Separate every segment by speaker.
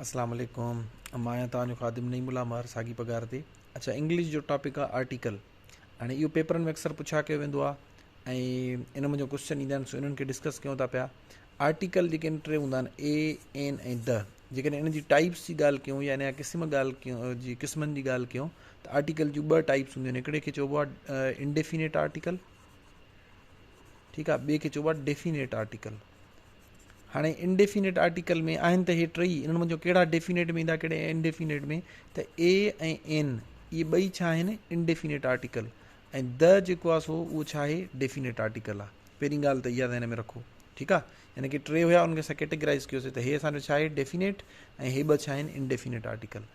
Speaker 1: اسلام عليڪم مان آهيان توهان جو خادم نعيم الله مهر ساڳي پگهار تي اڇا انگلش جو ٽاپڪ آهي آرٽيڪل هاڻي اهو پيپرن ۾ اڪثر پڇا ڪيو ويندو آهي ۽ ان منهنجو ڪوشچن ايندا آهن سو انهن کي ڊسڪس ڪيون ٿا پيا آرٽيڪل جيڪي آهن ٽي هوندا آهن اي اين ۽ د جيڪڏهن ان جي ٽائپس جي ڳالهه ڪيون يا ان جا قسم ڳالهه ڪيون جي قسمن جي ڳالهه ڪيون ته آرٽيڪل جون ٻه ٽائپس هونديون آهن هڪڙي کي چئبو آهي انڊيفينيٽ آرٽيڪل ٺيڪ آهي ٻئي کي چئبو آهي ڊيفينيٽ آرٽيڪل هاڻي انڊيفينيٽ آرٽيڪل ۾ آهن ته هي ٽئي انهن منجهو ڪهڙا ڊيفينيٽ ۾ ايندا ڪهڙي انڊيفينيٽ ۾ ته اي ۽ اين اهي ٻئي ڇا آهن انڊيفينيٽ آرٽيڪل ۽ د جيڪو آهي سو اهو ڇا آهي ڊيفينيٽ آرٽيڪل آهي پهرين ڳالهه ته اها ذهن ۾ رکو ٺيڪ آهي يعني ڪي ٽي هيا انهن کي اسان ڪيٽيگرائز ڪيوسي ته هي اسان جو ڇا آهي ڊيفينيٽ ۽ هي ٻه ڇا آهن انڊيفينيٽ آرٽيڪل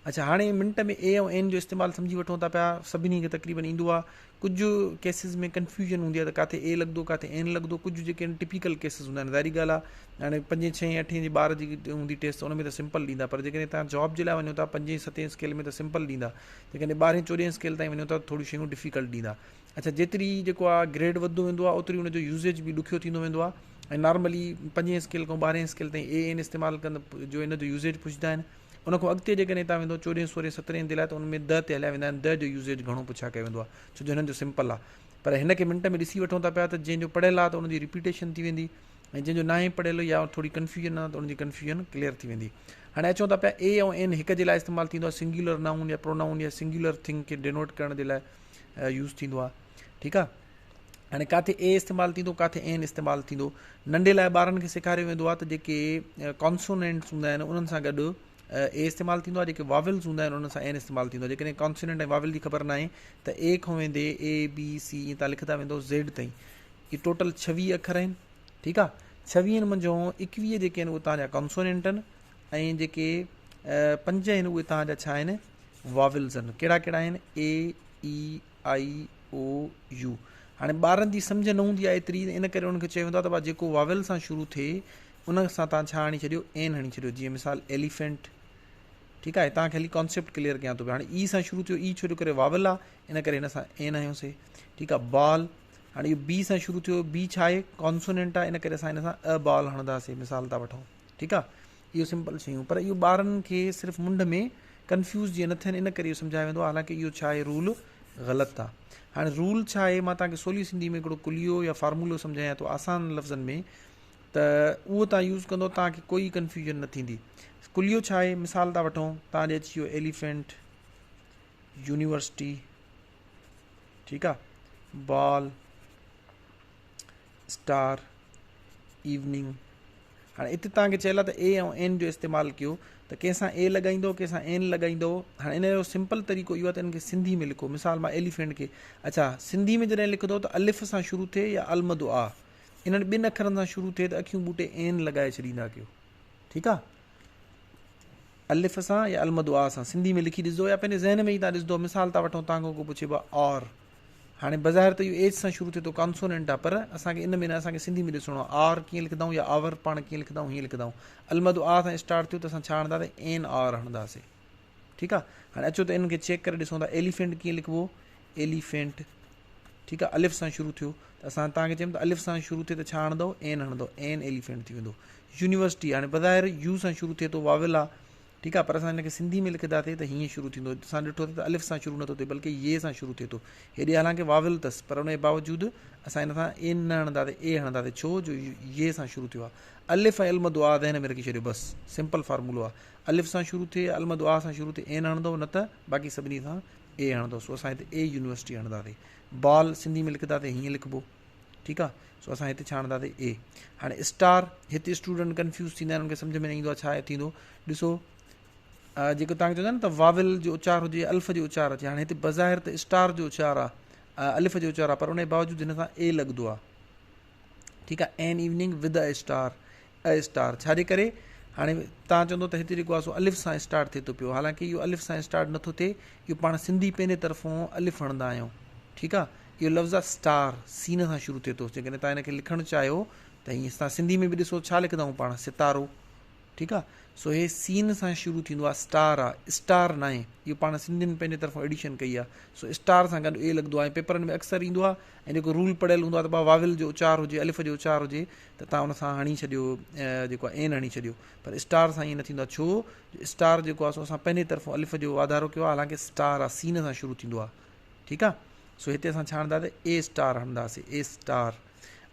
Speaker 1: اڇا هاڻي منٽ ۾ اي ۽ اين جو استعمال سمجهي وٺون ٿا پيا سڀني کي تقريبن ايندو آهي ڪجهه ڪيسز ۾ ڪنفيوزن هوندي آهي ته ڪاٿي اي لڳندو ڪاٿي اين لڳندو ڪجهه جيڪي آهن ٽپيڪل ڪيسز هوندا آهن ظاهري ڳالهه آهي هاڻي پنجين ڇهين اٺين جي ٻار جي هوندي ٽيسٽ ان ۾ ته سمپل ڏيندا پر جيڪڏهن توهان جاب جي لاء وڃو ٿا پنجين ستين اسڪيل ۾ ته سمپل ڏيندا جيڪڏهن ٻارهين چوڏهين اسڪيل تائين وڃو ٿا ٿوريون شيون ڊفيڪلٽ ڏيندا اڇا جيتري جيڪو آهي گريڊ وڌندو ويندو آهي اوتري ان جو يوزيج به ڏکيو ٿيندو ويندو آهي ۽ نارملي پنجين اسڪيل کان ٻارهين اسڪيل تائين اي اين استعمال ڪند جو ان جو يوزيج پڇندا آهن ان کان اڳتي جيڪڏهن تان ويندو چوڏهين سورهين سترهين جي لاء ته ان ۾ د تي هليا ويندا آهن د جو يوزيج گهڻو پڇا ڪيو ويندو آهي ڇو جو هنن جو سمپل آهي پر هن کي منٽ ۾ ڏسي وٺون ٿا پيا ته جنهن جو پڙهيل آهي ته ان جي رپيٽيشن ٿي ويندي ۽ جنهن جو ناهي پڙهيل يا ٿوري ڪنفيوزن آهي ته ان جي ڪنفيوزن ڪليئر ٿي ويندي هاڻي اچون ٿا پيا اي ۽ اين هڪ جي لاء استعمال ٿيندو آهي سنگيولر نائون يا پرونائون يا سنگيولر ٿنگ کي ڊينوٽ ڪرڻ جي لاء يوز ٿيندو آهي ٺيڪ آهي هاڻي ڪاٿي اي استعمال ٿيندو ڪاٿي اين استعمال ٿيندو ننڍي لاء ٻارن کي سيکاريو ويندو آهي ته جيڪي ڪانسوننٽس هوندا آهن انهن سان گڏ اي استعمال ٿيندو آهي جيڪي واولز هوندا آهن انهن سان اين استعمال ٿيندو آهي جيڪڏهن ڪانسوننٽ ۽ واول جي خبر ناهي ته اي کان ويندي اي بي سي ائين تان لکندا ويندو زيڊ تائين اهي ٽوٽل 26 اکر آهن ٺيڪ آهي ڇويهن منجهون 21 جيڪي آهن اهي تان جا ڪانسوننٽ آهن ۽ جيڪي پنج آهن اهي تان جا ڇا آهن واولز آهن ڪهڙا ڪهڙا آهن اي اي آئي او يو هاڻي ٻارن جي سمجهه نه هوندي آهي ايتري ان ڪري انهن کي چيو ويندو آهي ته ڀا جيڪو واول سان شروع ٿئي ان سان تان ڇا هڻي ڇڏيو اين هڻي ڇڏيو جيئن مثال ايليفينٽ ٺيڪ آهي تان کي هلي ڪانسيپٽ ڪليئر ڪيان ٿو پيو هاڻي اي سان شروع ٿيو اي ڇو جو ڪري واول آهي ان ڪري هن سان اين هنيوسي ٺيڪ آهي بال هاڻي اهو بي سان شروع ٿيو بي ڇا آهي ڪانسوننٽ آهي ان ڪري اسان هن سان ا بال هڻنداسي مثال ٿا وٺون ٺيڪ آ اهو سمپل شيون پر اهو ٻارن کي صرف منڍ ۾ ڪنفيوز جيئن نه ٿين ان ڪري اهو سمجهايو ويندو آ حالانڪه اهو ڇا آهي رول غلط آ هاڻي رول ڇا آهي مان توهان کي سولي سنڌي ۾ هڪڙو ڪليو يا فارمولو سمجهايان ٿو آسان لفظن ۾ ته اهو توهان يوز ڪندو توهان کي ڪوئي ڪنفيوزن نه ٿيندي ڪليو ڇا آهي مثال ٿا وٺون توهان ڏي اچي ويو ايليفينٽ يونيورسٽي ٺيڪ آ بال اسٽار ايوننگ هاڻي اتي توهان کي چيل آهي ته اي ۽ اين جو استعمال ڪيو ته ڪنهن سان اي لڳائيندو ڪنهن سان اين لڳائيندو هاڻي ان جو سمپل طريقو اهو آهي ته ان کي سنڌي ۾ لکو مثال مان ايليفينٽ کي اڇا سنڌي ۾ جڏهن لکندو ته الف سان شروع ٿئي يا المد آ انهن ٻن اکرن سان شروع ٿئي ته اکيون ٻوٽي اين لڳائي ڇڏيندا ڪيو ٺيڪ آ الف سان يا المد آ سان سنڌي ۾ لکي ڏسجو يا پنهنجي ذهن ۾ ئي تان ڏسندو مثال تان وٺون تان کان ڪو پڇي به آر هاڻي بظاهر ته اهو ايچ سان شروع ٿئي ٿو ڪانسوننٽ آ پر اسان کي ان ۾ نه اسان کي سنڌي ۾ ڏسڻو آ آر ڪيئن لکندا آهيون يا آور پاڻ ڪيئن لکندا آهيون هيئن لکندا آهيون المد آ سان اسٽارٽ ٿيو ته اسان ڇا هڻنداسين اين آر هڻنداسين ٺيڪ آ هاڻي اچو ته انهن کي چيڪ ڪري ڏسون ٿا ايليفينٽ ڪيئن لکبو ايليفينٽ ٺيڪ آ الف سان شروع ٿيو ته اسان توهان کي چيم ته الف سان شروع ٿئي ته ڇا هڻندو اين هڻندو اين ايليفينٽ ٿي ويندو يونيورسٽي هاڻي بظاهر يو سان شروع ٿئي ٿو واول آ ٺيڪ آ پر اسان هن کي سنڌي ۾ لکنداسين ته هيئن شروع ٿيندو اسان ڏٺو ته الف سان شروع نٿو ٿئي بلڪه يي سان شروع ٿئي ٿو هيڏي حالانڪه واول اٿس پر ان جي باوجود اسان هن سان اين نه هڻنداسين اي هڻنداسين ڇو جو يي سان شروع ٿيو آ الف ۽ المد آ ذهن ۾ رکي ڇڏيو بس سمپل فارمولو آ الف سان شروع ٿئي المد آ سان شروع ٿئي اين هڻندو نه ته باقي سڀني سان اي هڻندو سو اسان هتي اي يونيورسٽي هڻنداسين بال سنڌي ۾ لکنداسين هيئن لکبو ٺيڪ آ سو اسان هتي ڇا هڻنداسين اي هاڻي اسٽار هتي اسٽوڊنٽ ڪنفيوز ٿيندا آهن ان کي سمجھ ۾ نه ايندو آهي ڇا ٿيندو ڏسو جيڪو تان چوندا آهن ته واول جو اچار هجي الف جو اچار اچي هاڻي هتي بظاهر ته اسٽار جو اچار آ الف جو اچار آ پر ان جي باوجود هن سان اي لڳندو آ ٺيڪ آ an evening with a star a star ڇا جي ڪري هاڻي تان چوندو ته هتي جيڪو آ سو الف سان اسٽارٽ ٿئي ٿو پيو حالانڪه اهو الف سان اسٽارٽ نٿو ٿئي اهو پاڻ سنڌي پنهنجي طرفون الف هڻندا آهيون ٺيڪ آ اهو لفظ آ اسٽار سين سان شروع ٿئي ٿو جيڪڏهن تان هن کي لکڻ چاهيو ته هيئن تان سنڌي ۾ به ڏسو ڇا لکندا آهيون پاڻ ستارو ٺيڪ آ سو هي سين سان شروع ٿيندو آ اسٽار آ اسٽار ناهي اهو پاڻ سنڌين پنهنجي طرفان ايڊيشن ڪئي آ سو اسٽار سان گڏ اي لڳندو آ ۽ پيپرن ۾ اڪثر ايندو آ ۽ جيڪو رول پڙهيل هوندو آ ته ڀا واول جو اچار هجي الف جو اچار هجي ته تان ان سان هڻي ڇڏيو جيڪو آ اين هڻي ڇڏيو پر اسٽار سان ائين نه ٿيندو آ ڇو جو اسٽار جيڪو آ سو اسان پنهنجي طرفان الف جو واڌارو ڪيو آ حالانڪه اسٽار آ سين سان شروع ٿيندو آ ٺيڪ آ سو هتي اسان ڇا هڻنداسي اي اسٽار هڻنداسي اي اسٽار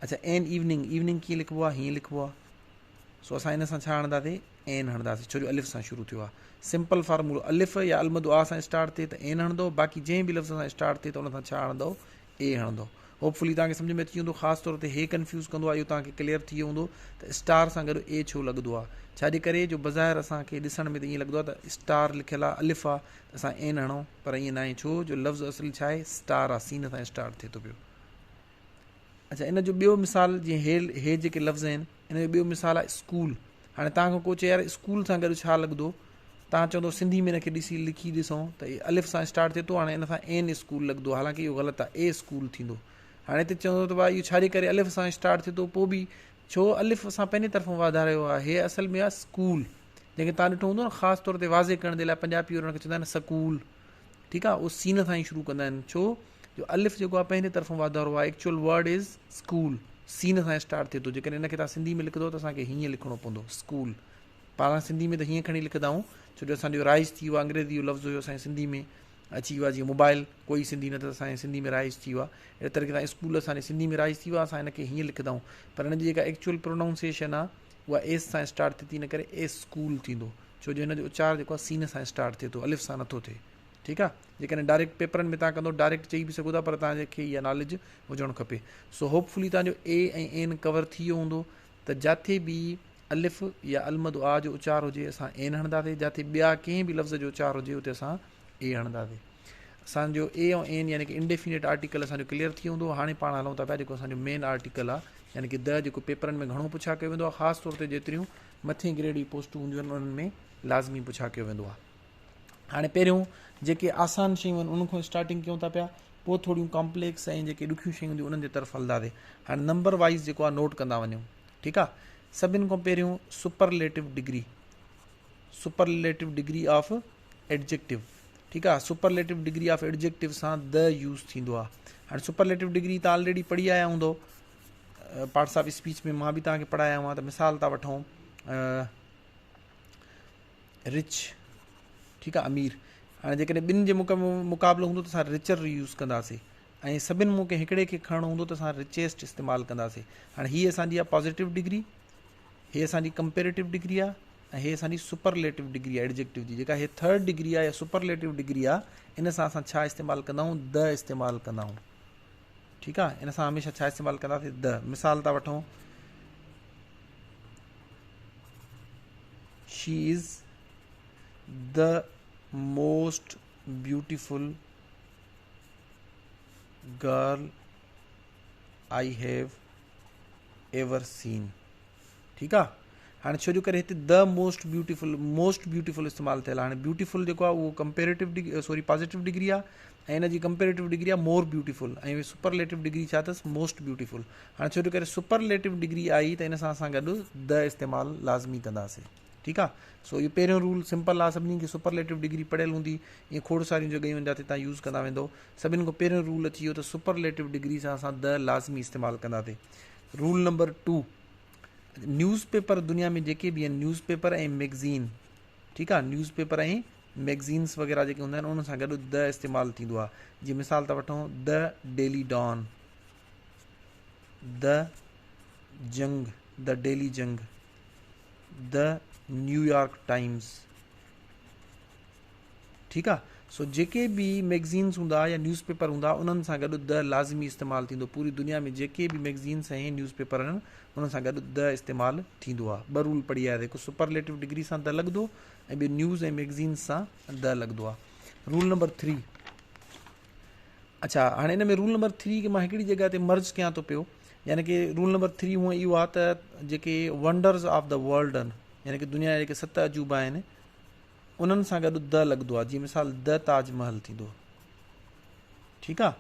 Speaker 1: اڇا اين ايوننگ ايوننگ ڪيئن لکبو آ هيئن لکبو آ سو اسان ان سان ڇا هڻنداسين اين هڻنداسين ڇو جو الف سان شروع ٿيو آهي سمپل فارمولو الف يا المد آ سان اسٽارٽ ٿئي ته اين هڻندو باقي جنهن به لفظ سان اسٽارٽ ٿئي ته ان سان ڇا هڻندو اي هڻندو هوپ فلي توهان کي سمجھ ۾ اچي ويندو خاص طور تي هي ڪنفيوز ڪندو آهي اهو توهان کي ڪليئر ٿي ويو هوندو ته اسٽار سان گڏ اي ڇو لڳندو آهي ڇا جي ڪري جو بظاهر اسان کي ڏسڻ ۾ ته ائين لڳندو آهي ته اسٽار لکيل آهي الف آهي ته اسان اين هڻو پر ائين ناهي ڇو جو لفظ اصل ڇا آهي اسٽار آهي سين سان اسٽارٽ ٿئي ٿو پيو اڇا ان جو ٻيو مثال جيئن هي هي جيڪي لفظ آهن ان جو ٻيو مثال آهي اسڪول هاڻي توهان کان ڪو چئي يار اسڪول سان گڏ ڇا لڳندو توهان چوندو سنڌي ۾ ان کي ڏسي لکي ڏسون ته هي الف سان اسٽارٽ ٿئي ٿو هاڻي ان سان اين اسڪول لڳندو حالانڪه اهو غلط آهي اي اسڪول ٿيندو هاڻي هتي چوندو ته ڀاء اهو ڇا جي ڪري الف سان اسٽارٽ ٿئي ٿو پوء به ڇو الف اسان پنهنجي طرفون واڌاريو آهي هي اصل ۾ آهي اسڪول جنهن کي توهان ڏٺو هوندو نه خاص طور تي واضح ڪرڻ جي لاء پنجابي وارن کي چوندا آهن سڪول ٺيڪ آهي اهو سين سان ئي شروع ڪندا آهن ڇو جو الف جيڪو آهي پنهنجي طرفون واڌارو آهي ايڪچوئل ورڊ از اسڪول سين سان اسٽارٽ ٿئي ٿو جيڪڏهن ان کي تان سنڌي ۾ لکندو ته اسان کي هيئن لکڻو پوندو اسڪول پاڻ سنڌي ۾ ته هيئن کڻي لکندا آهيون ڇو جو اسان جو رائج ٿي ويو آهي انگريزي جو لفظ هيو اسان جي سنڌي ۾ اچي ويو آهي جيئن موبائل ڪوئي سنڌي نه ته اسان جي سنڌي ۾ رائج ٿي ويو آهي اهڙي طريقي سان اسڪول اسان جي سنڌي ۾ رائج ٿي ويو آهي اسان هن کي هيئن لکندا آهيون پر هن جي جيڪا ايڪچوئل پرونائونسيشن آهي اها ايس سان اسٽارٽ ٿئي ٿي ان ڪري ايس اسڪول ٿيندو ڇو جو هن جو اچار جيڪو آهي سين سان اسٽارٽ ٿئي ٿو الف سان نٿو ٿئي ٺيڪ آ جيڪڏهن ڊائريڪٽ پيپرن ۾ تان ڪندو ڊائريڪٽ چئي به سگهو ٿا پر تان کي اها ناليج هجڻ کپي سو هوپ فلي تان جو اي ۽ اين ڪور ٿي ويو هوندو ته جاٿي به الف يا المد آ جو اچار هجي اسان اين هڻنداسي جاٿي ٻيا ڪنهن به لفظ جو اچار هجي اتي اسان اي هڻنداسي اسان جو اي ۽ اين يعني ڪي انڊيفينيٽ آرٽيڪل اسان جو ڪليئر ٿي ويو هوندو هاڻي پاڻ هلون ٿا پيا جيڪو اسان جو مين آرٽيڪل آ يعني ڪي د جيڪو پيپرن ۾ گهڻو پڇا ڪيو ويندو آ خاص طور تي جيتريون مٿين گريڊ جي پوسٽون هونديون آهن انهن ۾ لازمي پڇا ڪيو ويندو آ هاڻي پهريون جيڪي آسان شيون آهن انهن کان اسٽارٽنگ ڪيون ٿا پيا پوء ٿوريون ڪامپليڪس ۽ جيڪي ڏکيون شيون هونديون انهن جي طرف هلنداسي هاڻي نمبر وائز جيڪو آهي نوٽ ڪندا وڃو ٺيڪ آهي سڀن کان پهريون superlative degree superlative degree of adjective ٺيڪ آهي سپرليٽو ڊگري آف ايڊجيڪٽو سان the use ٿيندو آهي هاڻي سپرليٽو ڊگري تان آلريڊي پڙهي آيا هوندو پارٽس آف اسپيچ ۾ مان به توهان کي پڙهايا هئا ته مثال ٿا وٺون رچ ٺيڪ آ امير هاڻي جيڪڏهن ٻن جي مقابلو هوندو ته اسان رچر يوز ڪنداسي ۽ سڀن مون ڪنهن هڪڙي کي کڻڻو هوندو ته اسان رچيسٽ استعمال ڪنداسي هاڻي هي اسان جي آ پازيٽو ڊگري هي اسان جي ڪمپيريٽو ڊگري آ ۽ هي اسان جي سپرليٽو ڊگري آ ايڊجيڪٽو جي جيڪا هي ٿرڊ ڊگري آ يا سپرليٽو ڊگري آ ان سان اسان ڇا استعمال ڪندا آهيون د استعمال ڪندا آهيون ٺيڪ آ ان سان هميشه ڇا استعمال ڪنداسي د مثال ٿا وٺون She is the most beautiful girl I have ever seen. ٺيڪ آ هاڻي ڇو جو ڪري هتي the most beautiful most beautiful استعمال ٿيل هاڻي بيوٽيفل جيڪو آ اهو ڪمپيريٽو ڊگري سوري پازيٽو ڊگري آ ۽ ان جي ڪمپيريٽو ڊگري آ مور بيوٽيفل ۽ سپرليٽو ڊگري ڇا اٿس موسٽ بيوٽيفل هاڻي ڇو جو ڪري سپرليٽو ڊگري آئي ته ان سان اسان گڏ د استعمال لازمي ڪنداسي ٺيڪ آ سو اهو پهريون رول سمپل آ سڀني کي سپرليٽو ڊگري پڙهيل هوندي ائين کوڙ ساريون جڳهيون آهن جاتي تان يوز ڪندا ويندو سڀني کان پهريون رول اچي ويو ته سپرليٽو ڊگري سان اسان د لازمي استعمال ڪنداسي رول نمبر 2 نيوز پيپر دنيا ۾ جيڪي به آهن نيوز پيپر ۽ ميگزين ٺيڪ آ نيوز پيپر ۽ ميگزينس وغيره جيڪي هوندا آهن انهن سان گڏ د استعمال ٿيندو آهي جيئن مثال ٿا وٺون the Daily Dawn the Jang the Daily Jang the New York Times ٺيڪ آ سو جيڪي به ميگزينس هوندا يا نيوز پيپر هوندا انهن سان گڏ د لازمي استعمال ٿيندو پوري دنيا ۾ جيڪي به ميگزينس ۽ نيوز پيپر آهن انهن سان گڏ د استعمال ٿيندو آ ٻه رول پڙهي آيا هڪ سپرليٽو ڊگري سان د لڳندو ۽ ٻيو نيوز ۽ ميگزينس سان د لڳندو آ رول نمبر 3 اڇا هاڻي ان ۾ رول نمبر 3 کي مان هڪڙي جڳهه تي مرج ڪيان ٿو پيو يعني ڪي رول نمبر 3 هونء اهو آ ته جيڪي ونڊرز آف the world آهن يعني ڪي دنيا جا جيڪي ست عجوبا آهن انهن سان گڏ د لڳندو آهي جيئن مثال د تاج محل ٿيندو ٺيڪ آ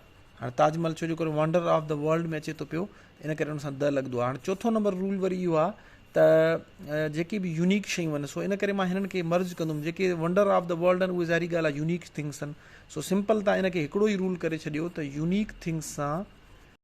Speaker 1: هاڻي تاج محل ڇو جو ڪري ونڊر آف the world ۾ اچي ٿو پيو ان ڪري ان سان د لڳندو آهي هاڻي چوٿون نمبر رول وري اهو آهي ته جيڪي به يونيڪ شيون آهن سو ان ڪري مان هنن کي مرج ڪندم جيڪي ونڊر آف the world آهن اهي ظاهري ڳالهه آهي يونيڪ ٿنگس آهن سو سمپل تان ان کي هڪڙو ئي رول ڪري ڇڏيو ته يونيڪ ٿنگس سان